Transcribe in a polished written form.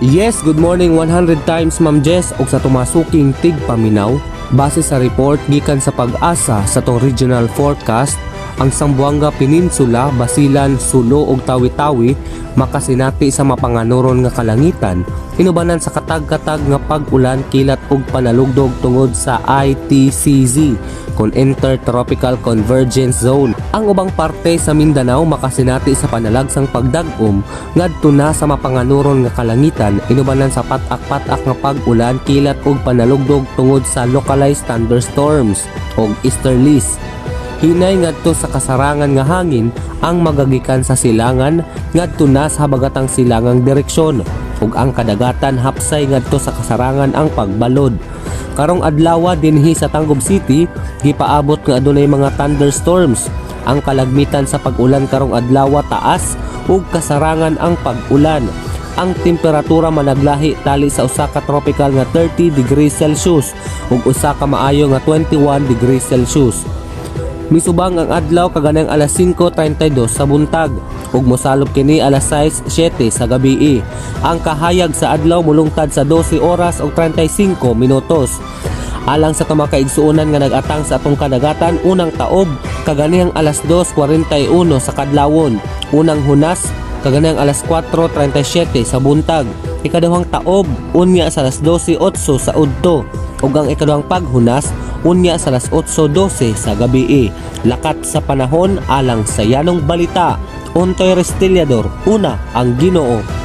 Yes, good morning 100 times, Ma'am Jess, ug sa tumasuking tigpaminaw. Base sa report gikan sa PAGASA sa atong regional forecast, ang Zamboanga Peninsula, Basilan, Sulu ug Tawi-Tawi makasinati sa mapanganuron nga kalangitan inubanan sa katag-katag nga pag-ulan, kilat ug panalugdog tungod sa ITCZ kon Intertropical Convergence Zone. Ang ubang parte sa Mindanao makasinati sa panalagsang pagdag-om ngadto na sa mapanganuron nga kalangitan inubanan sa pat-ak-pat-ak nga pag-ulan, kilat ug panalugdog tungod sa localized thunderstorms ug easterlies. Hinay ngadto sa kasarangan nga hangin ang magagikan sa silangan ngadto na sa habagatang silangang direksyon ug ang kadagatan hapsay ngadto sa kasarangan ang pagbalod. Karong adlaw dinhi sa Tangub City, gipaabot nga adunay mga thunderstorms. Ang kalagmitan sa pag-ulan karong adlaw taas ug kasarangan ang pag-ulan. Ang temperatura managlahi tali sa usa ka tropical nga 30 degrees Celsius ug usa ka maayo nga 21 degrees Celsius. Misubang ang adlaw kaganang alas 5:32 sa buntag ug mosalop kini alas 6:07 sa gabii. Ang kahayag sa adlaw mulungtad sa 12 oras ug 35 minutos. Alang sa mga kaigsuonan nga nag-atang sa atong kadagatan, unang taob kaganihang alas 2:41 sa kadlawon. Unang hunas kaganihang alas 4:37 sa buntag. Ikaduhang taob unya sa alas 12:08 sa udto ug ang ikaduhang paghunas unya sa alas 8:12 sa gabii. Lakat sa panahon alang sa yanong balita. Ontoy Restillador, una ang Ginoo.